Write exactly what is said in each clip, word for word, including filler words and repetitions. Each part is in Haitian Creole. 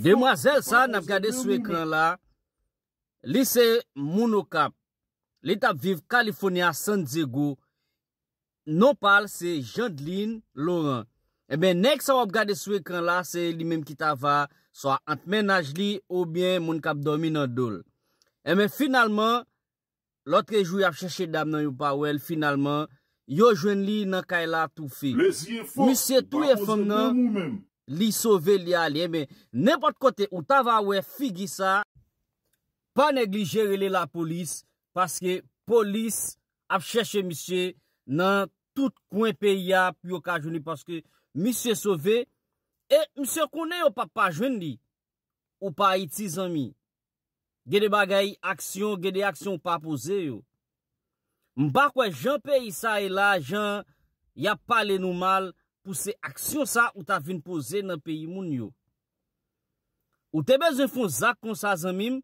Demwazèl sa n ap gade sou ekran la, li se moun Okap. Li t ap viv California, San Diego. Non pa l se Jandlin Laurent. Ebyen, nèg sa w ap gade sou ekran la, se li menm ki t ava swa ant mennaj li oubyen moun k ap dòmi nan do l. Ebyen, finalman, lòtrejou y ap chèche dam nan, yo pa wè l, finalman, yo jwenn li nan kay la toufe. Misye touye fanm nan, li sove, li ale. Ebyen, nenpòt kote ou ta va wè figi sa, pa neglije rele lapolis, paske polis ap chèche misye nan tout kwen peyi a pou yo ka jwenn li, paske misye sove, e misye konnen yo p ap pa jwenn li. Ou pa Ayiti, zanmi. Gen de bagay, aksyon, gen de aksyon ou pa poze yo. M pa kwè jan peyi sa ye la, jan y ap pale nou mal, pou se aksyon sa ou ta vin poze nan peyi moun yo. Ou te bezwen fè yon zak konsa, zanmi m,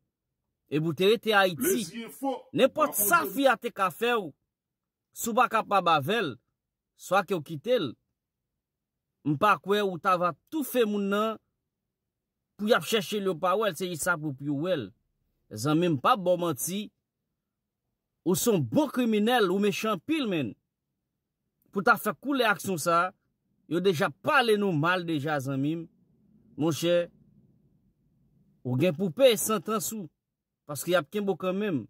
epi w te rete Ayiti. Nenpòt sa fi a te ka fè w, si w pa kapab avè l, swa ke w kite l. M pa kwè ou ta va toufe moun nan pou y ap chèche l, yo pa wè l, se jis apre pou yo wè l. Zanmi m, m p ap ba w manti, ou se yon bon kriminèl, ou mechan anpil, menn. Pou ta fè koulè aksyon sa, yo deja pale nou mal deja, zanmi m. Monchè, ou gen pou peye santans ou, paske y ap kenbe w kanmenm.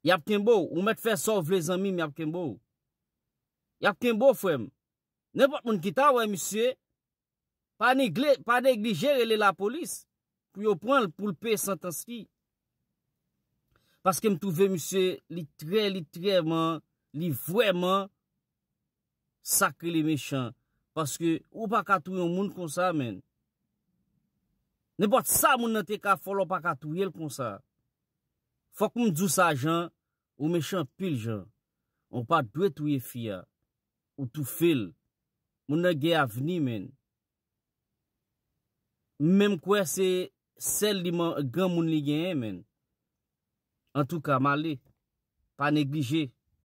Y ap kenbe w, ou mèt fè sa w vle, zanmi m, y ap kenbe w. Y ap kenbe w, frè m. Nenpòt moun ki ta wè misye, pa negle, pa neglije rele lapolis pou yo pran l, pou l peye santans li. Paske m twouve misye, li trè, li trèman, li vrèman sakre, li mechan. Paske ou pa ka touye yon moun konsa, menn. Nenpòt sa moun nan te ka fè w la, ou pa ka touye l konsa. Fòk m di w sa, Jan, ou mechan anpil, Jan. Ou pa t dwe touye fi a. Ou toufe l. Moun nan gen avni, menn. M menm kwè se sèl li man-, granmoun li genyen, menn. Antouka, m ale. Pa neglije.